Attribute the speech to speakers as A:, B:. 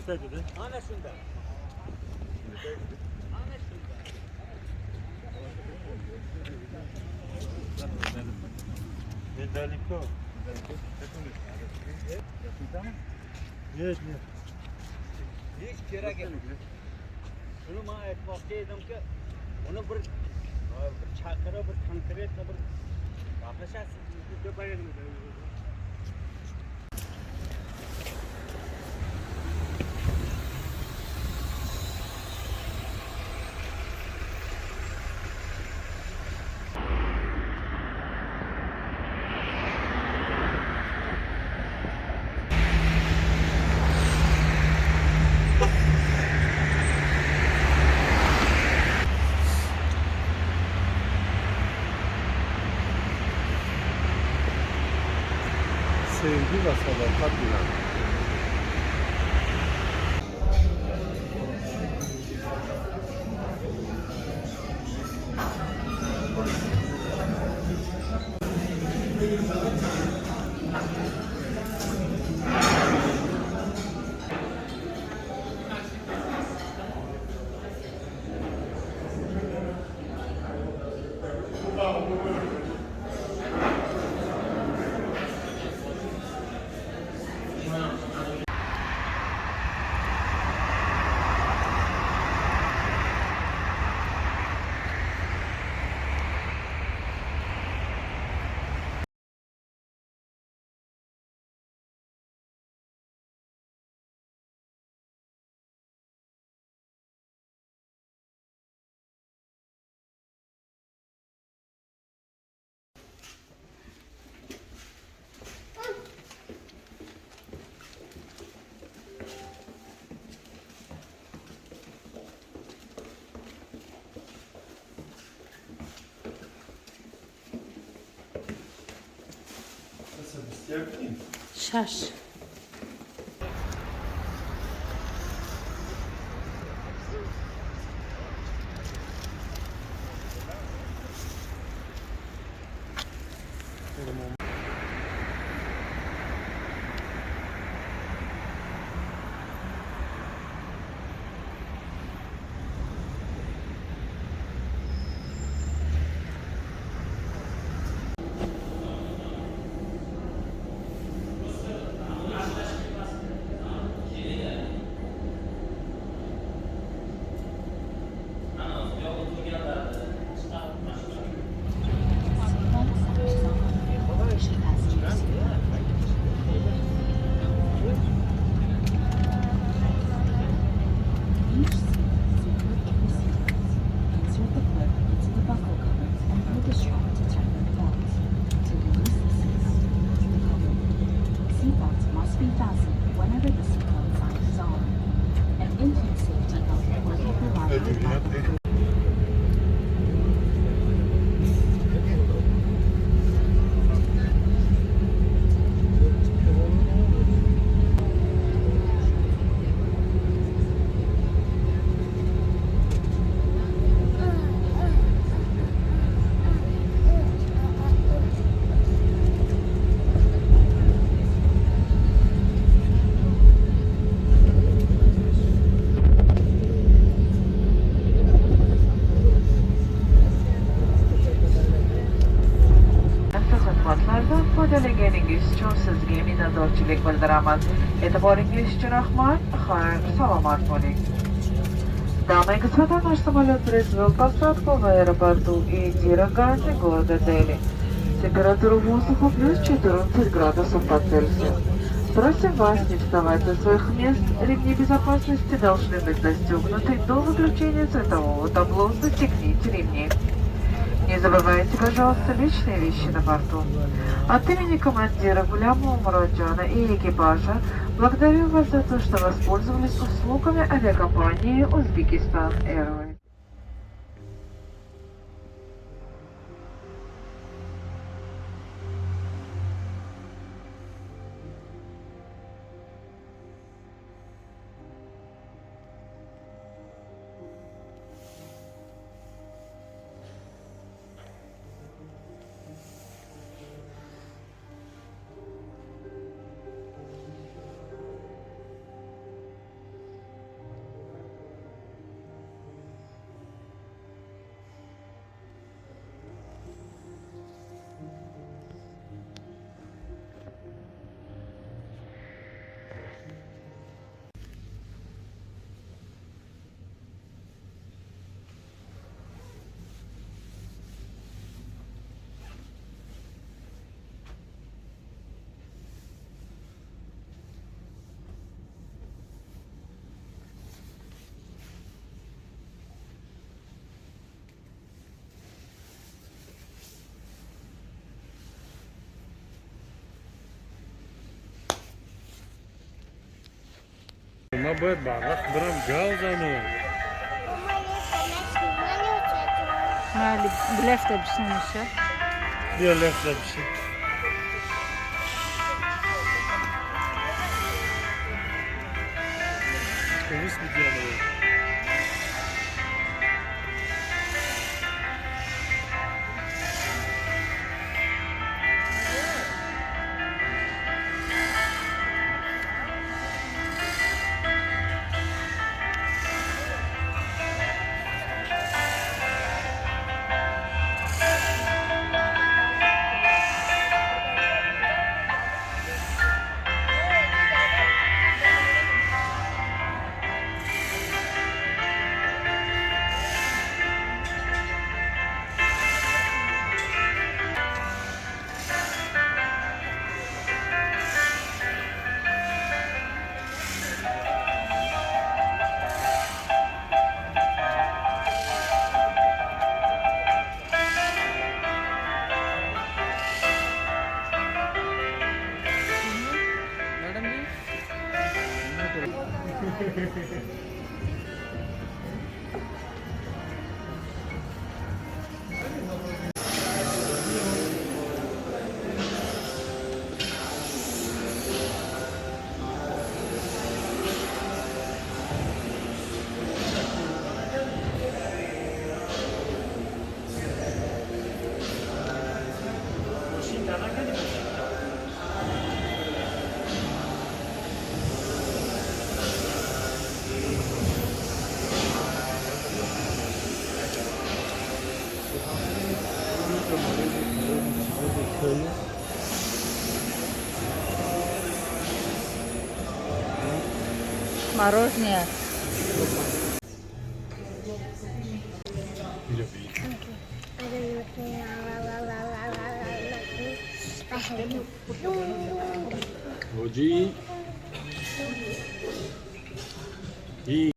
A: Ana shunda. Ana shunda.
B: Недалеко. Нет, нет.
A: Hech kerak emas. Shuni men aytmoqchi edimki, uni bir chaqirib, bir конкретно bir gaplashasiz.
B: Sevgi ve sadakat bilen.
C: Шаш.
D: Each seat secured with the seatbelts. Insert the clip into the buckle cover and pull the strap to tighten the belt. To release the seatbelt, remove the cover. Seatbelts must be fastened whenever the seatbelt sign is on. An infant safety belt will be provided by the crew.
E: Xizmatlardan foydalanganingiz uchun sizga minnatdorchilik bildiraman. E'tiboringiz uchun rahmat. Xayr, salomat bo'ling. Дамы и господа, наш самолет произвел посадку в аэропорту Индира Ганди города Дели. Температура воздуха плюс 14 градусов по Цельсию. Просим вас не вставать со своих мест. Ремни безопасности должны быть застегнуты до выключения светового табло. Застегните ремни. Не забывайте, пожалуйста, личные вещи на борту. От имени командира Гулямова Мураджана и экипажа благодарю вас за то, что воспользовались услугами авиакомпании «Узбекистан Airways».
B: Ман бояд барвақт бирам, гав занам.
C: Майли, left а бишинеша.
B: Биё, left а бишин. Otobüs gidiyor.
C: Мороженое.
B: Hoji.